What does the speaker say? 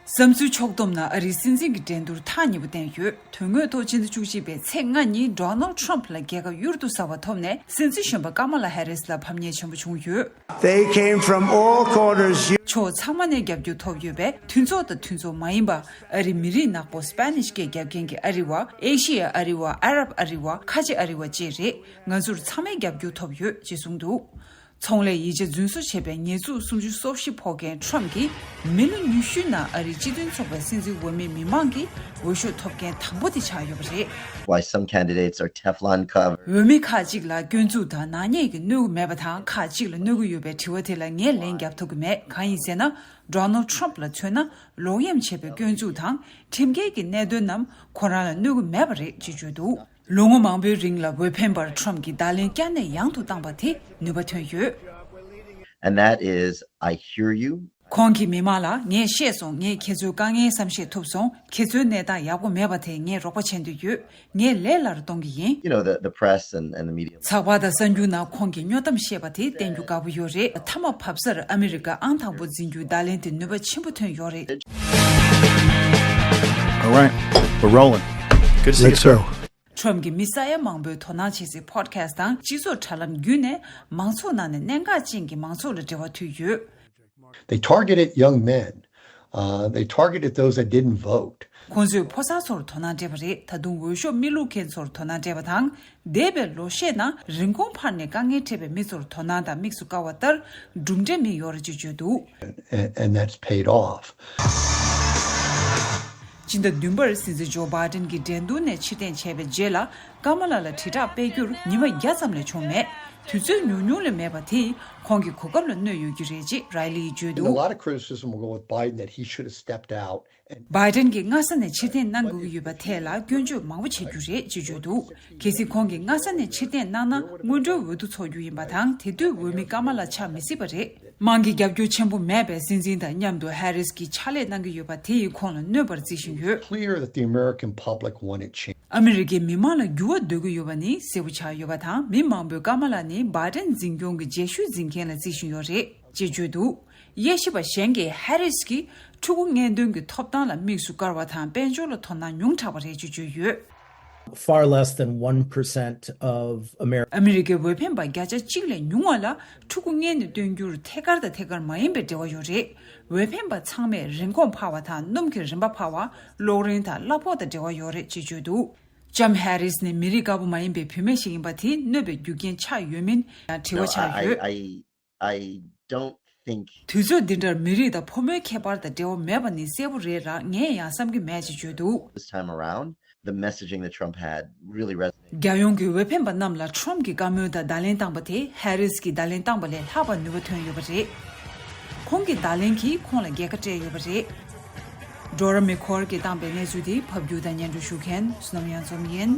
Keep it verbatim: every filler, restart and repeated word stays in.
བསམ་ཚུལ་ཕྱོགས་བསྡོམས་ནང་ཨ་རིའི་སྲིད་འཛིན་གྱི་འགྲན་བསྡུར་ཐག་ཉེ་པོ་བསྟན་ཡོད། དོན་དངོས་ཐོག་ཕྱི་ཟླ་བཅུ་གཅིག་པའི་ཚེས་ལྔ་ཉིན་Donald Trump ལ་རྒྱལ་ཁ་གཡུར་དུ་ཟ་བ་ཐོབ་ནས་སྲིད་འཛིན་གཞོན་པ་Kamala Harris ལ་ཕམ་ཉེས་ཆེན་པོ་བྱུང་ཡོད། They came from all corners. ཕྱོགས་ཚང་མ་ནས་རྒྱབ་སྐྱོར་ཐོབ་ཡོད་པས། མཐུན་ཚོགས་དང་མཐུན་ཚོགས་མ་ཡིན་པ། ཨ་རིའི་མི་རིགས་ནག་པོ་Spanish སྐད་རྒྱབ་མཁན་གྱི་ཨ་རི་བ། ཨེ་ཤི་ཡའི་ཨ་རི་བ། ཨ་རབ་ཨ་རི་བ། ཁ་ཆེ་ཨ་རི་བ་བཅས་རེད། ང་ཚོར་ཚང་མས་རྒྱབ་སྐྱོར་ཐོབ་ཡོད་ཅེས་གསུངས་འདུག། ཚོང་ལས་ཡིག་ཆ་རྫུན་བཟོ་བྱས་པའི་ཉེས་འཛུགས་སུམ་ཅུ་སོ་བཞི་ཕོག་མཁན་Trump གྱིས་མི་ལོ་ཉི་ཤུའི་ནང་ཨ་རིའི་སྤྱི་མཐུན་ཚོགས་པའི་སྲིད་འཛིན་འོས་མི་མི་མང་གི་འོས་ཤོག་ཐོབ་མཁན་དང་པོ་དེ་ཆགས་ཡོད་པ་རེད། Why some candidates are Teflon covered. འོས་མི་ཁག་ཅིག་ལ་སྐྱོན་འཛུགས་དང་ནག་ཉེས་ཀྱི་གནོད་འགོ་མེད་པ་དང་། ཁག་ཅིག་ལ་གནོད་ཀྱི་ཡོད་པའི་དྲི་བ་དེ་ལ་ངས་ལན་རྒྱབ་ཐུབ་ཀྱི་མེད། གང་ཡིན་ཟེར་ན། Donald Trump ལ་མཚོན་ན། ལོག་གཡེམ་བྱས་པའི་སྐྱོན་འཛུགས་དང་ཁྲིམས་འགལ་གྱི་གནད་དོན་རྣམས་ཁོ་རང་ལ་གནོད་ཀྱི་མེད་པ་རེད་ཅེས་བརྗོད་འདུག། ལོ་ངོ་མང་པོའི་རིང་ལ་འོས་འཕེན་པར་Trump གྱིས་བརྡ་ལན་བསྐྱར་ནས་ཡང་དུ་བཏང་པ་དེས་ནུས་པ་ཐོན་ཡོད། And that is, I hear you. ཁོང་གིས་མི་མང་ལ་ངས་ཤེས་སོང་། ངས་ཁྱེད་ཚོའི་དཀའ་ངལ་བསམ་ཤེས་ཐུབ་སོང་། ཁྱེད་ཚོའི་གནས་སྟངས་ཡག་པོ་མེད་པ་དེ་ངས་རོགས་པ་བྱེད་འདོད་ཡོད། ངས་ལས་སླ་རུ་གཏོང་གི་ཡིན། You know, the, the press and, and the media. ཚགས་པར་དང་གསར་འགྱུར་ནང་ཁོང་གིས་སྨྱོ་གཏམ་བཤད་པ་དེ་བསྟན་རྒྱུ་དགའ་པོ་ཡོད་རེད། མཐའ་མ་བབས་སར་ཨ་མི་རི་ཀ་ཨང་དང་པོ་འཛིན་རྒྱུའི་བརྡ་ལན་དེ་ནུས་པ་ཆེན་པོ་ཐོན་ཡོད་རེད། All right, we're rolling. Good to see you, sir. Trump གྱིས་མི་ས་ཡ་མང་པོས་དོ་སྣང་བྱེད་སའི་podcast དང་སྤྱི་ཚོགས་དྲ་ལམ་བརྒྱུད་ནས་མང་ཚོགས་ནང་ནས་གནད་འགག་ཅན་གྱི་མང་ཚོགས་ལ་འབྲེལ་བ་མཐུད་ཡོད། They targeted young men. Uh, they targeted those that didn't vote. ཁོང་ཚོས་ཕོ་གསར་ཚོར་དོ་སྣང་སྤྲད་པ་རེད། ད་དུང་འོས་ཤོག་མི་བླུག་མཁན་ཚོར་དོ་སྣང་སྤྲད་པ་དང་། འདས་པའི་ལོ་ཤས་ནང་རིན་གོང་འཕར་ནས་དཀའ་ངལ་འཕྲད་པའི་མི་ཚོར་དོ་སྣང་དང་དམིགས་སུ་བཀར་བ་ལྟར་གྲུབ་འབྲས་སྨིན་ཡོད་རེད་ཅེས་བརྗོད་འདུག། And, and that's paid off. སྤྱི་ཟླ་བདུན་པར་སྲིད་འཛིན་ཇོ་བྷའི་ཏན་གྱིས་འགྲན་བསྡུར་ནས་ཕྱིར་འཐེན་བྱས་པའི་རྗེས་ལ་ཀ་མ་ལ་ལ་དྲིལ་བསྒྲགས་སྤེལ་རྒྱུར་ཉི་མ་བརྒྱ་ཙམ་ལས་བྱུང་མེད། དུས་ཚོད་ཉུང་ཉུང་ལས་མེད་པ་དེས་ཁོང་གི་གོ་སྐབས་ལ་གནོད་ཡོད་ཀྱི་རེད་ཅེས་རའི་ལིས་བརྗོད་And a འདུག། Lot of criticism will go with Biden that he should have stepped out. བྷའི་ཏན་གྱིས་སྔ་ས་ནས་ཕྱིར་འཐེན་གནང་དགོས་ཀྱི་ཡོད་པ་ཐད་ལ་སྐྱོན་བརྗོད་མང་པོ་བྱེད་རྒྱུ་རེད་ཅེས་བརྗོད་འདུག། གལ་སྲིད་ཁོང་གིས་སྔ་ས་ནས་ཕྱིར་འཐེན་གནང་ན་སྔོན་འགྲོའི་འོས་བསྡུ་འཚོགས་རྒྱུ་ཡིན་པ་དང་། དེ་དུས་འོས་མི་ཀ་མ་ལ་ཆགས་མི་སྲིད་པ་རེད། དམངས་ཀྱི་རྒྱབ་སྐྱོར་ཆེན་པོ་མེད་པའི་སྲིད་འཛིན་དང་མཉམ་དུ་ཧེ་རིས་ཀྱིས་ཕྱག་ལས་གནང་གི་ཡོད་པ་དེ་ཡིས་ཁོང་ལ་གནོད་པར་བརྩི་བཞིན་ཡོད། Clear that the American public wanted change. ཨ་མི་རི་ཀའི་མི་མང་ལ་འགྱུར་བ་འདོད་ཀྱི་ཡོད་པ་ནི་གསལ་པོ་ཆགས་ཡོད་པ་དང་། མི་མང་པོས་ཀ་མ་ལ་ནི་བྷའི་ཏན་འཛིན་སྐྱོང་གི་རྗེས་ཤུལ་འཛིན་མཁན་ལ་བརྩི་བཞིན་ཡོད་རེད་ཅེས་བརྗོད་འདུག། དབྱེ་ཞིབ་པ་གཞན་གྱིས་ཧེ་རིས་ཀྱིས་ཕྲུ་གུ་གཉེན་སྟོན་གྱི་ཐོབ་ཐང་ལ་དམིགས་སུ་བཀར་བ་དང་། དཔལ་འབྱོར་ལ་དོ་སྣང་ཉུང་དྲགས་པ་རེད་ཅེས་བརྗོད་ཡོད། Far less than one percent of American. ཨ་མི་རི་ཀའི་འོས་འཕེན་པ་བརྒྱ་ཆ་གཅིག་ལས་ཉུང་བ་ལ་ཕྲུ་གུ་གཉེན་ནས་སྟོན་རྒྱུར་ཐད་ཀར་དང་ཐད་ཀར་མ་ཡིན་པའི་འབྲེལ་བ་ཡོད་རེད། འོས་འཕེན་པ་ཚང་མས་རིན་གོང་འཕར་བ་དང་། སྣུམ་གྱི་རིན་པ་འཕར་བ། གློག་རིན་དང་གླ་ཕོགས་དང་འབྲེལ་བ་ཡོད་རེད་ཅེས་བརྗོད་འདུག། ལྕམ་ཧེ་རིས་ནི་མི་རིགས་དཀར་པོ་མ་ཡིན་པའི་བུད་མེད་ཞིག་ཡིན་པ་དེས་གནོད་པའི་རྒྱུ་རྐྱེན་ཆགས་ཡོད་མིན་ཡང་དྲི་བ No, ཆགས I, ཡོད། I, I don't think དུས་ཚོད་འདི་འདྲར་མི་རིགས་དང་ཕོ་མོའི་ཁྱད་པར་དང་འབྲེལ་བ་མེད་པ་ནི་གསལ་པོ་རེད་ར། ངས་ཡང་བསམ་གྱི་མེད་ཅེས་བརྗོད་འདུག། This time around, the messaging that Trump had really resonated. རྒྱལ་ཡོངས་ཀྱི་འོས་འཕེན་པ་རྣམས་ལ་Trump གྱིས་བཀའ་མོལ་དང་བརྡ་ལན་བཏང་པ་དེ་ཧེ་རིས་ཀྱིས་བརྡ་ལན་བཏང་པ་ལས་ལྷག་པར་ནུས་པ་ཐོན་ཡོད་པ་རེད། ཁོང་གི་བརྡ་ལན་གྱིས་ཁོང་ལ་རྒྱལ་ཁ་སྤྲད་ཡོད་པ་རེད། སྒྲོལ་མ་མེ་ཁོར་གྱིས་བཏང་པའི་གནས་ཚུལ་དེ་ཕབ་སྒྱུར་དང་སྙན་སྒྲོན་ཞུ་མཁན་བསོད་ནམས་གཡང་འཛོམས་ཡིན།